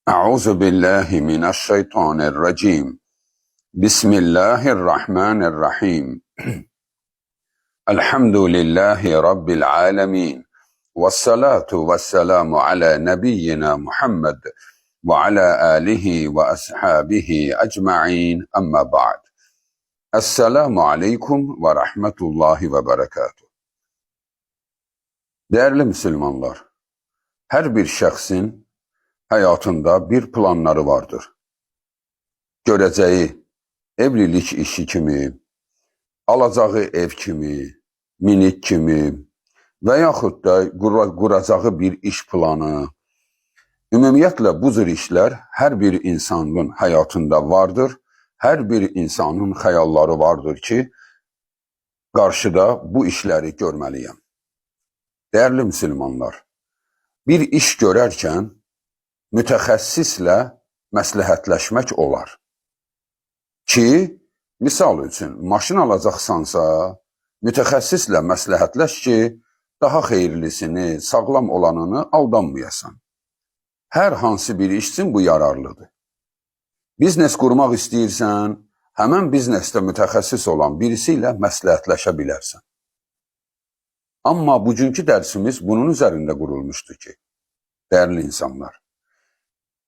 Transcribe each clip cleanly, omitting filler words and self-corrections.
Euzu billahi mineşşeytanirracim. Bismillahirrahmanirrahim. Elhamdülillahi rabbil alamin. Vessalatu vesselamu ala nebiyyina Muhammed ve ala alihi ve ashabihi ecmaîn. Amma ba'd. Esselamu aleyküm ve rahmetullahi ve berekatuhu. Değerli Müslümanlar, her bir şəxsin həyatında bir planları vardır. Görəcəyi evlilik işi kimi, alacağı ev kimi, minik kimi və yaxud da quracağı bir iş planı. Ümumiyyətlə bu cür işlər hər bir insanın həyatında vardır. Hər bir insanın xəyalları vardır ki, qarşıda bu işləri görməliyəm. Dəyərli müsəlmanlar, bir iş görərkən mütəxəssislə məsləhətləşmək olar. Ki, misal üçün, maşın alacaqsansa, mütəxəssislə məsləhətləş ki, daha xeyirlisini, sağlam olanını aldanmayasan. Hər hansı bir iş üçün bu yararlıdır. Biznes qurmaq istəyirsən, həmən biznesdə mütəxəssis olan birisi ilə məsləhətləşə bilərsən. Amma bugünkü dərsimiz bunun üzərində qurulmuşdur ki, dəyərli insanlar,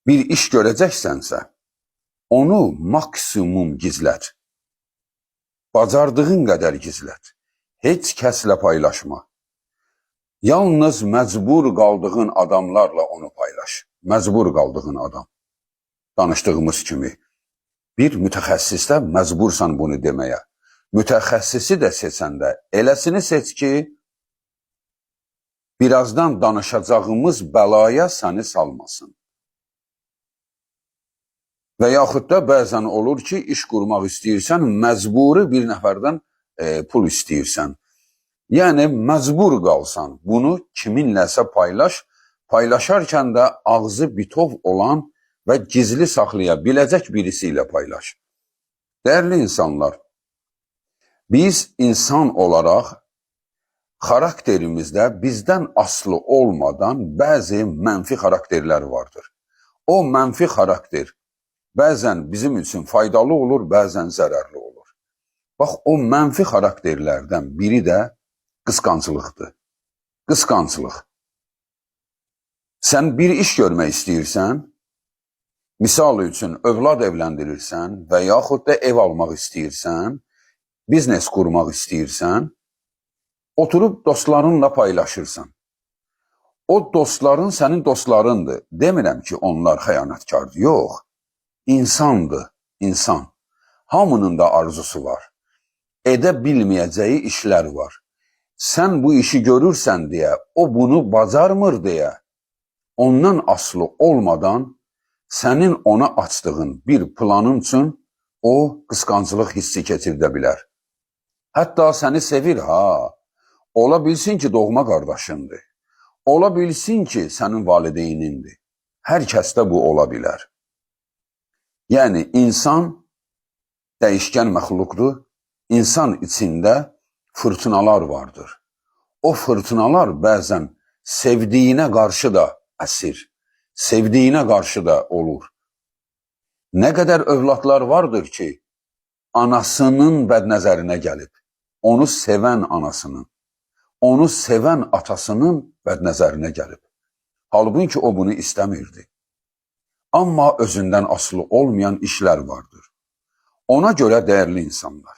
bir iş görəcəksənsə, onu maksimum gizlət. Bacardığın qədər gizlət. Heç kəslə paylaşma. Yalnız məcbur qaldığın adamlarla onu paylaş. Məcbur qaldığın adam. Danışdığımız kimi. Bir mütəxəssisdə məcbursan bunu deməyə. Mütəxəssisi də seçəndə eləsini seç ki, birazdan danışacağımız bəlaya səni salmasın. Və yaxud da bəzən olur ki, iş qurmaq istəyirsən, məcburi bir nəfərdən pul istəyirsən. Yəni məcbur qalsan, bunu kiminləsə paylaş, paylaşarkən də ağzı bitov olan və gizli saxlaya biləcək birisi ilə paylaş. Dəyərli insanlar, biz insan olaraq xarakterimizdə bizdən asılı olmadan bəzi mənfi xarakterlər vardır. O mənfi xarakter bəzən bizim üçün faydalı olur, bəzən zərərli olur. Bax, o mənfi xarakterlərdən biri də qısqanclıqdır. Qısqanclıq. Sən bir iş görmək istəyirsən, misal üçün övlad evləndirirsən və yaxud da ev almaq istəyirsən, biznes qurmaq istəyirsən, oturub dostlarınla paylaşırsan. O dostların sənin dostlarındır. Demirəm ki, onlar xəyanətkardır. Yox. İnsandır, insan. Hamının da arzusu var. Edə bilməyəcəyi işlər var. Sən bu işi görürsən deyə, o bunu bacarmır deyə, ondan asılı olmadan sənin ona açdığın bir planın üçün o qısqanclıq hissi keçirdə bilər. Hətta səni sevir ha. Ola bilsin ki, doğma qardaşındır. Ola bilsin ki, sənin valideynindir. Hər kəsdə bu ola bilər. Yəni insan dəyişkən məxluqdur. İnsan içində fırtınalar vardır. O fırtınalar bəzən sevdiyinə qarşı da əsir, sevdiyinə qarşı da olur. Nə qədər övladlar vardır ki, anasının bədnəzərinə gəlib, onu sevən anasının, onu sevən atasının bədnəzərinə gəlib. Halbuki o bunu istəmirdi. Amma özündən asılı olmayan işlər vardır. Ona görə dəyərli insanlar,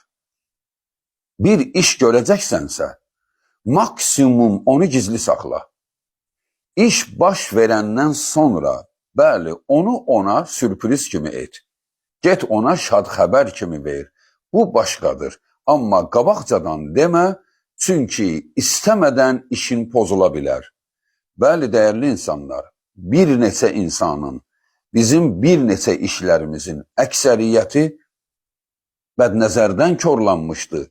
bir iş görəcəksənsə, maksimum onu gizli saxla. İş baş verəndən sonra, bəli, onu ona sürpriz kimi et. Get ona şad xəbər kimi ver. Bu başqadır. Amma qabaqcadan demə, çünki istəmədən işin pozula bilər. Bəli, dəyərli insanlar, bir neçə insanın, bizim bir neçə işlərimizin əksəriyyəti bədnəzərdən korlanmışdı.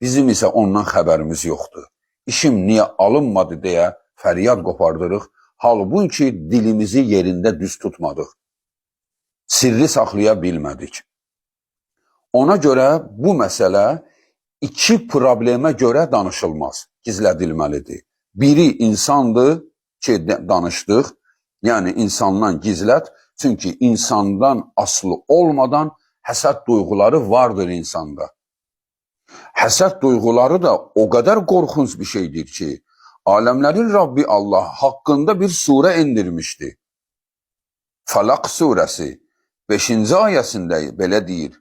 Bizim isə ondan xəbərimiz yoxdur. İşim niyə alınmadı deyə fəryad qopardırıq. Halbuki dilimizi yerində düz tutmadıq. Sirri saxlaya bilmədik. Ona görə bu məsələ iki problemə görə danışılmaz, gizlədilməlidir. Biri insandır ki, danışdıq, yəni insandan gizlət, Çünki insandan asılı olmadan həsəd duyğuları vardır insanda. Həsəd duyğuları da o qədər qorxunc bir şeydir ki, aləmlərin Rabbi Allah haqqında bir surə indirmişdi. Fəlaq surəsi 5-ci ayəsində belə deyir: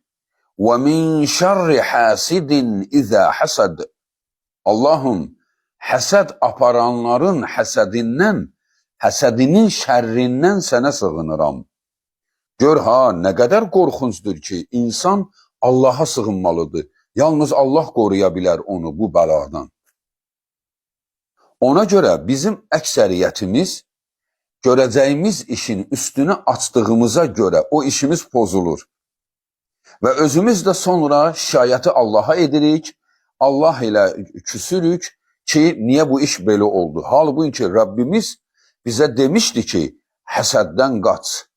"Və min şerri hasidin iza hasad." Allahım, həsəd aparanların həsədindən, həsədinin şərrindən sənə sığınıram. Gör ha, nə qədər qorxuncdur ki, insan Allaha sığınmalıdır. Yalnız Allah qoruya bilər onu bu bəladan. Ona görə bizim əksəriyyətimiz görəcəyimiz işin üstünü açdığımıza görə o işimiz pozulur. Və özümüz də sonra şikayəti Allaha edirik, Allah ilə küsürük ki, niyə bu iş belə oldu? Halbuki Rəbbimiz bizə demişdi ki, həsəddən qaç.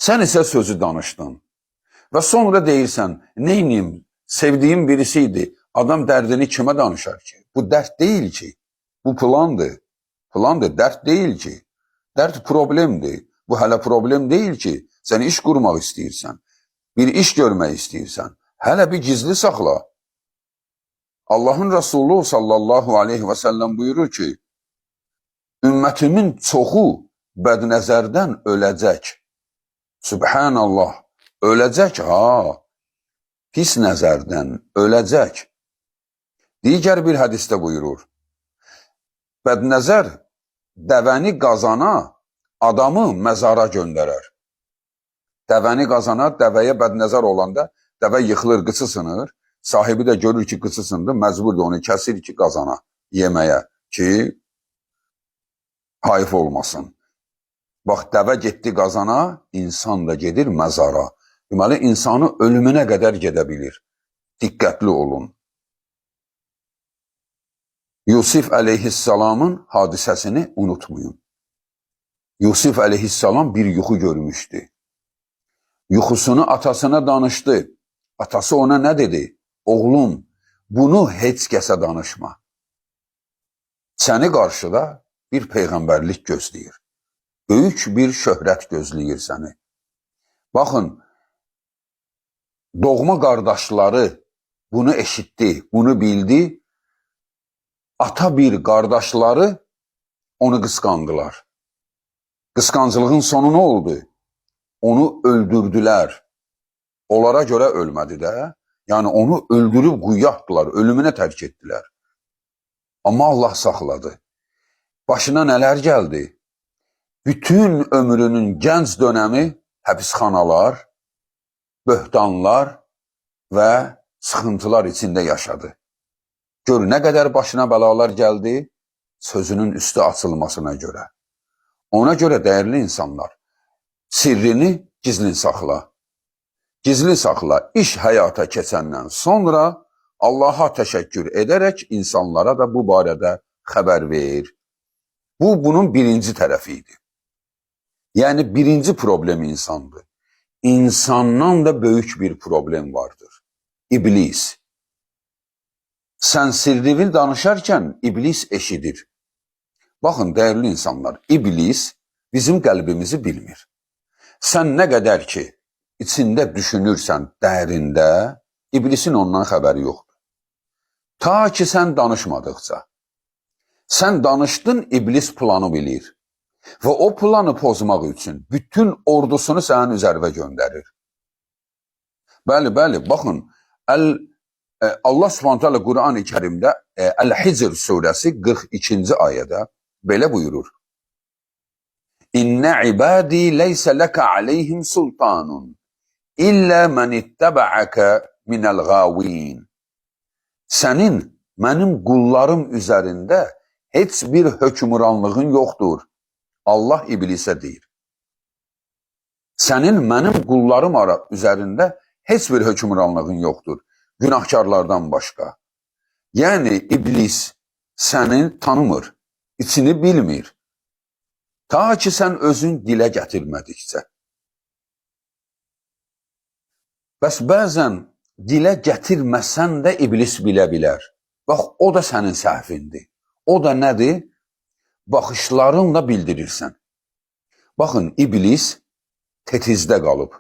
Sən isə sözü danışdın. Və sonra deyirsən, neyniyim? Sevdiyim birisi idi. Adam dərdini kimə danışar ki? Bu dərd deyil ki. Bu plandır. Plandır, dərd deyil ki. Dərd problemdir. Bu hələ problem deyil ki. Sən iş qurmaq istəyirsən. Bir iş görmək istəyirsən. Hələ bir gizli saxla. Allahın Resulü sallallahu aleyhi və səlləm buyurur ki, ümmətimin çoxu bədnəzərdən öləcək. Sübhanallah, öləcək ha. Pis nəzərdən öləcək. Digər bir hədisdə buyurur. Bədnəzər dəvəni qazana, adamı məzara göndərər. Dəvəni qazana, dəvəyə bədnəzər olanda dəvə yıxılır, qıçı sınır. Sahibi də görür ki, qıçı sındı, məcburdur onu kəsir ki, qazana, yeməyə ki, hayıf olmasın. Bax, dəvə getdi qazana, insan da gedir məzara. Deməli, insanı ölümünə qədər gedə bilir. Diqqətli olun. Yusif əleyhissalamın hadisəsini unutmayın. Yusif əleyhissalam bir yuxu görmüşdü. Yuxusunu atasına danışdı. Atası ona nə dedi? Oğlum, bunu heç kəsə danışma. Səni qarşıda bir peyğəmbərlik gözləyir. Böyük bir şöhrət gözləyir səni. Baxın, doğma qardaşları bunu eşitdi, bunu bildi. Ata bir qardaşları onu qısqandılar. Qısqanclığın sonu nə oldu? Onu öldürdülər. Onlara görə ölmədi də. Yəni onu öldürüb quyuya atdılar, ölümünə tərk etdilər. Amma Allah saxladı. Başına nələr gəldi? Bütün ömrünün gənc dönəmi həbsxanalar, böhtanlar və sıxıntılar içində yaşadı. Gör nə qədər başına bəlalar gəldi sözünün üstü açılmasına görə. Ona görə dəyərli insanlar, sirrini gizlin saxla. Gizli saxla. İş həyata keçəndən sonra Allaha təşəkkür edərək insanlara da bu barədə xəbər ver. Bu, bunun birinci tərəfi idi. Yəni, birinci problem insandır. İnsandan da böyük bir problem vardır. İblis. Sən sirrini danışarkən iblis eşidir. Baxın, dəyərli insanlar, iblis bizim qəlbimizi bilmir. Sən nə qədər ki, içində düşünürsən dərində, iblisin ondan xəbəri yoxdur. Ta ki, sən danışmadıqca. Sən danışdın, iblis planı bilir. Və o planı pozmaq üçün bütün ordusunu sənin üzərinə göndərir. Bəli, bəli, baxın, Allah Subhanahu taala Qur'an-ı Kərimdə Əl-Hicr surəsi 42-ci ayədə belə buyurur. İnne ibadi leysə leke aleyhim sultanun illə men ittebə'ake minəl gavin. Sənin mənim qullarım üzərində heç bir hökmranlığın yoxdur. Allah iblisə deyir. Sənin mənim qullarım üzərində heç bir hökmranlığın yoxdur. Günahkarlardan başqa. Yəni iblis səni tanımır, içini bilmir. Ta ki sən özün dilə gətirmədikcə. Bəs bəzən dilə gətirməsən də iblis bilə bilər. Bax, o da sənin səhvindir. O da nədir? Baxışlarınla bildirirsən. Baxın, iblis Tetizdə qalıb.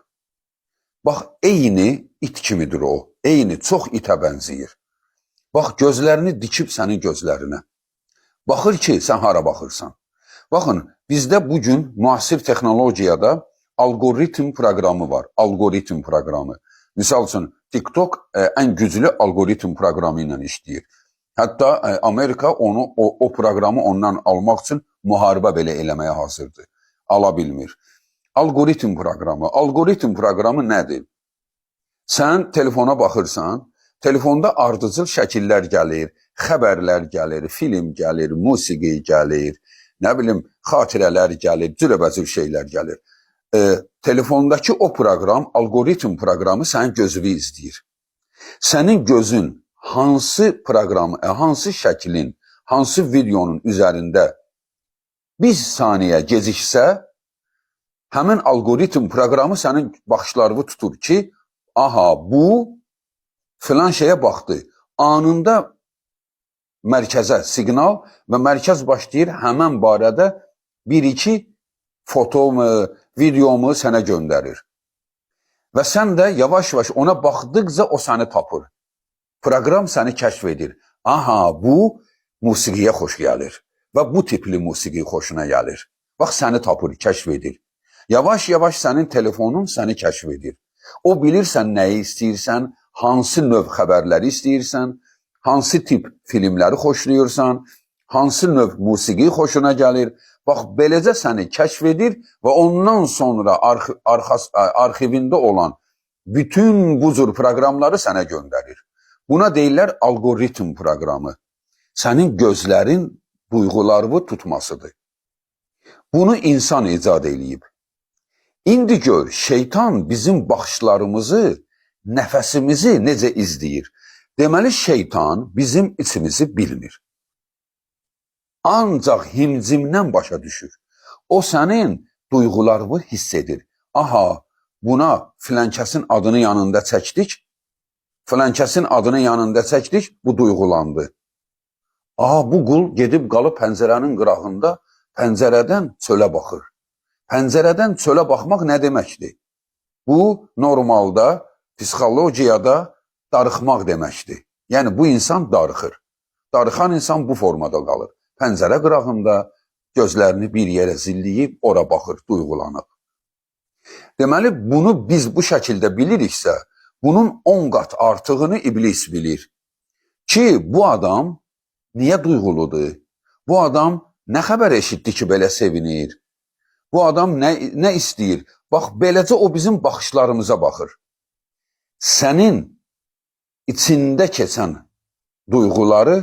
Bax, eyni it kimidir o. Eyni, çox itə bənzəyir. Bax, gözlərini dikib sənin gözlərinə. Baxır ki, sən hara baxırsan. Baxın, bizdə bugün müasir texnologiyada algoritm proqramı var. Algoritm proqramı. Misal üçün, TikTok ən güclü algoritm proqramı ilə işləyir. Hətta Amerika onu o proqramı ondan almaq üçün müharibə belə eləməyə hazırdır. Ala bilmir. Algoritm proqramı. Algoritm proqramı nədir? Sən telefona baxırsan, telefonda ardıcıl şəkillər gəlir, xəbərlər gəlir, film gəlir, musiqi gəlir, nə bilim, xatirələr gəlir, cürəbəcür şeylər gəlir. Telefondakı o proqram, algoritm proqramı sənin gözünü izləyir. Sənin gözün hansı proqramı, hansı şəklin, hansı videonun üzərində bir saniyə geciksə, həmin algoritm proqramı sənin baxışlarını tutur ki, aha, bu filan şeyə baxdı. Anında mərkəzə siqnal və mərkəz başlayır həmən barədə bir-iki fotomu, videomu sənə göndərir. Və sən də yavaş-yavaş ona baxdıqca o səni tapır. Proqram səni kəşf edir. Aha, bu musiqiyə xoş gəlir və bu tipli musiqi xoşuna gəlir. Bax, səni tapır, kəşf edir. Yavaş-yavaş sənin telefonun səni kəşf edir. O bilir sən nəyi istəyirsən, hansı növ xəbərləri istəyirsən, hansı tip filmləri xoşlayırsan, hansı növ musiqi xoşuna gəlir. Bax, beləcə səni kəşf edir və ondan sonra arxivində olan bütün bu cür proqramları sənə göndərir. Buna deyirlər algoritm proqramı. Sənin gözlərin duyğularını tutmasıdır. Bunu insan icad eləyib. İndi gör, şeytan bizim baxışlarımızı, nəfəsimizi necə izləyir. Deməli, şeytan bizim içimizi bilmir. Ancaq himcimdən başa düşür. O sənin duyğularını hiss edir. Aha, buna filankəsin adını yanında çəkdik, filankəsin adını yanında çəkdik, bu duyğulandı. Aha, bu qul gedib qalıb pəncərənin qırağında, pəncərədən çölə baxır. Pəncərədən çölə baxmaq nə deməkdir? Bu, normalda, psixologiyada darıxmaq deməkdir. Yəni, bu insan darıxır. Darıxan insan bu formada qalır. Pəncərə qırağında gözlərini bir yerə zilləyib, ora baxır, duyğulanıb. Deməli, bunu biz bu şəkildə biliriksə, bunun 10 qat artığını iblis bilir. Ki, bu adam niyə duyğuludur? Bu adam nə xəbər eşitdi ki, belə sevinir? Bu adam nə istəyir? Bax, beləcə o bizim baxışlarımıza baxır. Sənin içində keçən duyğuları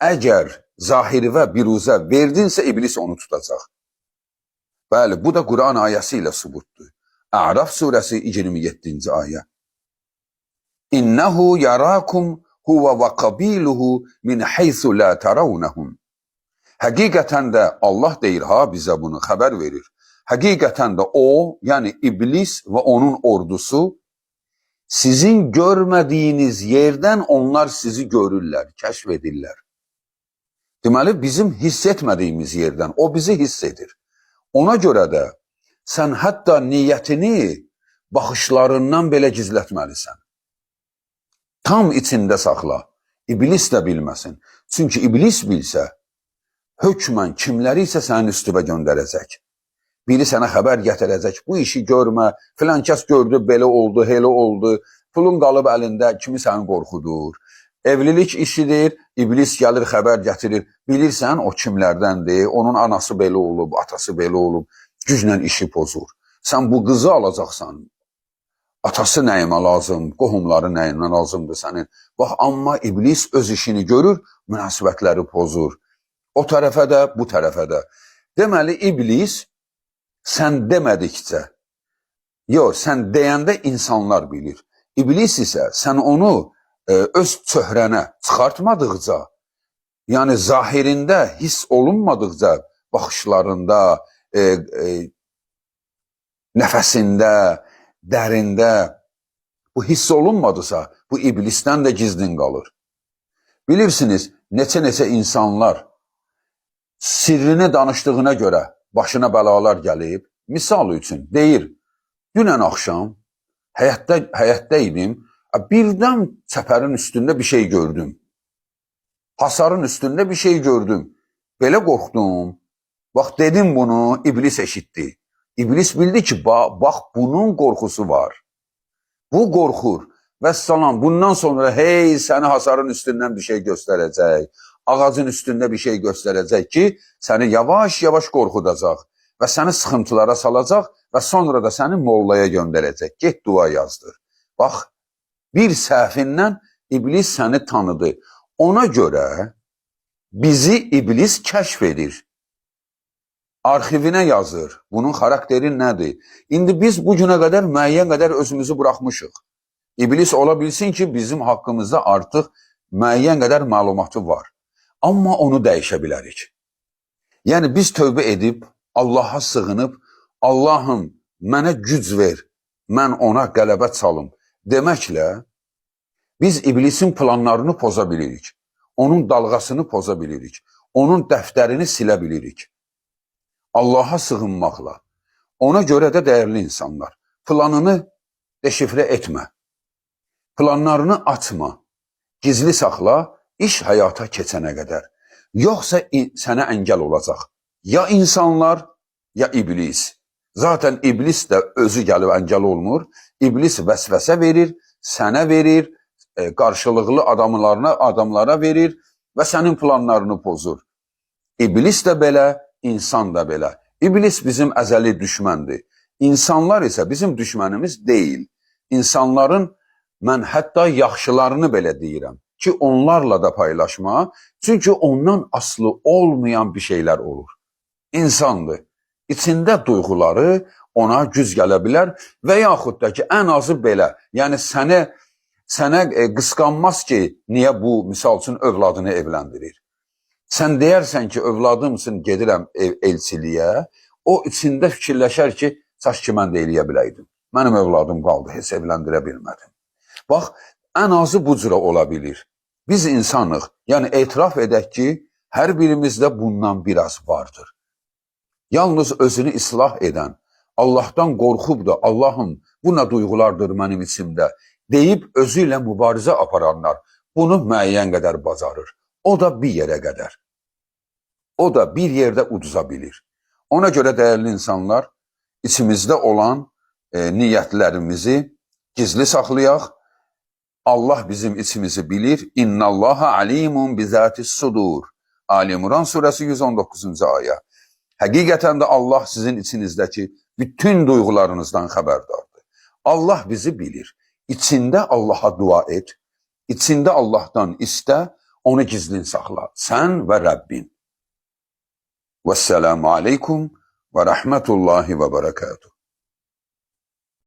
əgər zahirvə, biruzə verdinsə, iblis onu tutacaq. Bəli, bu da Quran ayəsi ilə sübutdur. A'raf surəsi 27-ci ayə. İnnehu yarakum huve ve kabiluhu min haythu la terawnahum. Həqiqətən də Allah deyir ha bizə bunu xəbər verir. Həqiqətən də o, yəni iblis və onun ordusu sizin görmədiyiniz yerdən onlar sizi görürlər, kəşf edirlər. Deməli, bizim hiss etmədiyimiz yerdən o bizi hiss edir. Ona görə də sən hətta niyyətini baxışlarından belə gizlətməlisən. Tam içində saxla. İblis də bilməsin. Çünki iblis bilsə, hökmən kimləri isə sənin üstüvə göndərəcək. Biri sənə xəbər gətirəcək, bu işi görmə, filan kəs gördü, belə oldu, elə oldu, pulun qalıb əlində, kimi səni qorxudur. Evlilik işidir, iblis gəlir, xəbər gətirir. Bilirsən o kimlərdəndir, onun anası belə olub, atası belə olub, güclə işi pozur. Sən bu qızı alacaqsan, atası nəyimə lazım, qohumları nəyimə lazımdır sənin. Bax, amma iblis öz işini görür, münasibətləri pozur. O tərəfə də, bu tərəfə də. Deməli, iblis sən demədikcə, yox, sən deyəndə insanlar bilir. İblis isə sən onu öz çöhrənə çıxartmadıqca, yəni zahirində hiss olunmadıqca, baxışlarında, nəfəsində, dərində bu hiss olunmadısa, bu iblisdən də gizlin qalır. Bilirsiniz, neçə-neçə insanlar sirrini danışdığına görə başına bəlalar gəlib. Misal üçün deyir, Dünən axşam həyətdə idim. Birdən çəpərin üstündə bir şey gördüm. Hasarın üstündə bir şey gördüm. Belə qorxdum. Bax dedim bunu, iblis eşitdi. İblis bildi ki, bax bunun qorxusu var. Bu qorxur. Vəssalam, bundan sonra hey səni hasarın üstündən bir şey göstərəcək, ağacın üstündə bir şey göstərəcək ki, səni yavaş-yavaş qorxudacaq və səni sıxıntılara salacaq və sonra da səni mollaya göndərəcək. Get dua yazdır. Bax, bir səhvindən iblis səni tanıdı. Ona görə bizi iblis kəşf edir. Arxivinə yazır. Bunun xarakteri nədir? İndi biz bu günə qədər müəyyən qədər özümüzü buraxmışıq. İblis ola bilsin ki, bizim haqqımızda artıq müəyyən qədər məlumatı var. Amma onu dəyişə bilərik. Yəni biz tövbə edib, Allaha sığınıb, Allahım mənə güc ver, mən ona qələbə çalım deməklə biz iblisin planlarını poza bilirik. Onun dalğasını poza bilirik. Onun dəftərini silə bilirik. Allaha sığınmaqla. Ona görə də dəyərli insanlar, planını deşifrə etmə. Planlarını açma. Gizli saxla, iş həyata keçənə qədər. Yoxsa sənə əngəl olacaq. Ya insanlar, ya iblis. Zaten iblis də özü gəlib əngəl olmur. İblis vəsvəsə verir, sənə verir, qarşılıqlı adamlara verir və sənin planlarını pozur. İblis də belə, insan da belə. İblis bizim əzəli düşməndir. İnsanlar isə bizim düşmənimiz deyil. İnsanların mən hətta yaxşılarını belə deyirəm ki, onlarla da paylaşma. Çünki ondan asılı olmayan bir şeylər olur. İnsandır. İçində duyğuları ona güc gələ bilər və yaxud da ki, ən azı belə. Yəni sənə qısqanmaz ki, niyə bu misal üçün övladını evləndirir. Sən deyərsən ki, övladımsın, gedirəm elçiliyə, o içində fikirləşər ki, kaş ki mən də eləyə biləydim. Mənim övladım qaldı, heç evləndirə bilmədim. Bax, ən azı bu cürə ola bilir. Biz insanıq, yəni etiraf edək ki, hər birimizdə bundan biraz vardır. Yalnız özünü islah edən, Allahdan qorxub da, Allahım bu nə duyğulardır mənim içimdə deyib özü ilə mübarizə aparanlar bunu müəyyən qədər bacarır. O da bir yerə qədər. O da bir yerdə uduza bilir. Ona görə dəyərli insanlar, içimizdə olan niyyətlərimizi gizli saxlayaq. Allah bizim içimizi bilir. İnnallaha alimun bizatis sudur. Ali İmran surəsi 119-cu ayə. Həqiqətən də Allah sizin içinizdəki bütün duyğularınızdan xəbərdardır. Allah bizi bilir. İçində Allaha dua et. İçində Allahdan istə, onu gizlin saxla. Sən və Rəbbin. Vəsselamu aleykum və rəhmətullahi və bərəkatuhu.